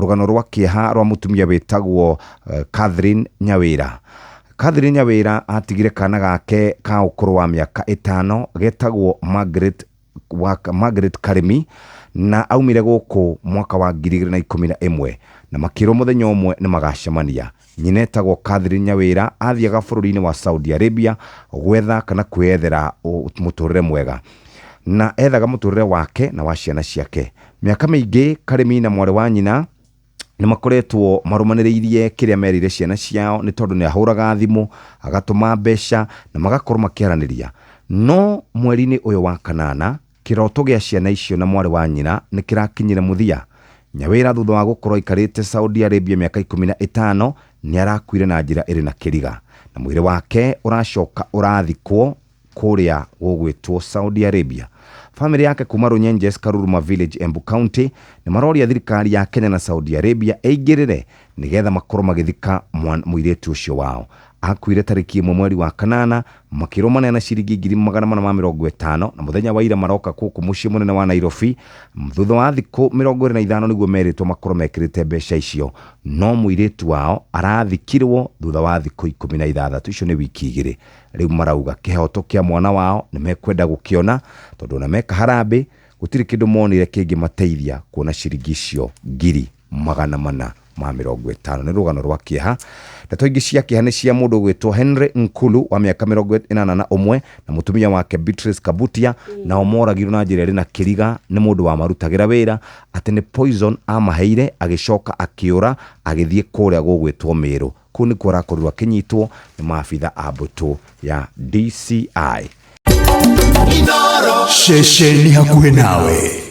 Rũgano rwa kĩeha rwa mũtumia wĩtagwo Catherine Nyawĩra. Catherine Nyawĩra atigire kana gake ka ũkũrũ wa mĩaka ĩtano getagwo Margaret wa Margaret Karĩmi na aumire gũkũ mwaka wa 2011 na makĩrwo mũthenya ũmwe nĩ magacemania. Nyina etagwo Catherine Nyawĩra athiaga bũrũri-inĩ wa Saudi Arabia gwetha kana kwĩyethera mũtũrĩre mwega na ethaga mũtũrĩre wake na wa ciana ciake. Mĩaka mĩingĩ Karĩmi na mwarĩ wa nyina nĩ makoretwo marũmanĩrĩirie kĩrĩa merĩire ciana ciao nĩ tondũ nĩ ahũraga thimũ, agatũma mbeca na magakorwo makĩaranĩria. No mweri-inĩ ũyũ wa kanana, kĩroto gĩa ciana icio na mwarĩ wa nyina nĩ kĩrakinyire mũthia. Nyawĩra thutha wa gũkorwo aikarĩte Saudi Arabia mĩaka 15 nĩ arakuire na njĩra ĩrĩ na kĩriga na mwĩrĩ wake ũracoka ũrathikwo kũrĩa gũgwĩtwo Saudi Arabia. Famĩlĩ yake kuma Runyenjes, Karuruma Village, Embu County nĩ maroria thirikari ya Kenya na Saudi Arabia ĩingĩrĩre nĩgetha makorwo magĩthika mũirĩtu ũcio wao. Akuire tarĩki ĩmwe mweri wa kanana makĩrwo maneane ciringi 450,000 na mũthenya wa ira maroka gũkũ mũciĩ mũnene wa Nairobi thutha wa thikũ 25 nĩguo merĩtwo makorwo mekĩrĩte mbeca icio no mũirĩtu wao arathikirwo thutha wa thikũ 16 icio nĩ wiki igĩrĩ. Rĩu marauga kĩhoto kĩa mwana wao nĩ mekwenda gũkĩona tondũ ona meka harambĩ gũtirĩ kĩndũ monire kĩngĩmateithia kuona ciringi icio 450,000. Nĩ rũgano rwa kĩeha. Ndeto ingĩ cia kĩeha nĩ cia mũndũ ũgwĩtwo Henry Nkulu wa mĩaka 81 na mũtumia wake Beatrice Kabutia, nao moragirwo na njĩra ĩrĩ na kĩriga nĩ mũndũ wamarutagĩra wĩra atĩ nĩ poison amaheire agĩcoka akĩũra agĩthiĩ kũrĩa gũgwĩtwo Mĩrũ. Kũu nĩkuo arakorirwo akĩnyitwo nĩ maabitha a mbũtũ ya DCI. Ceceni hakuhĩ nawe.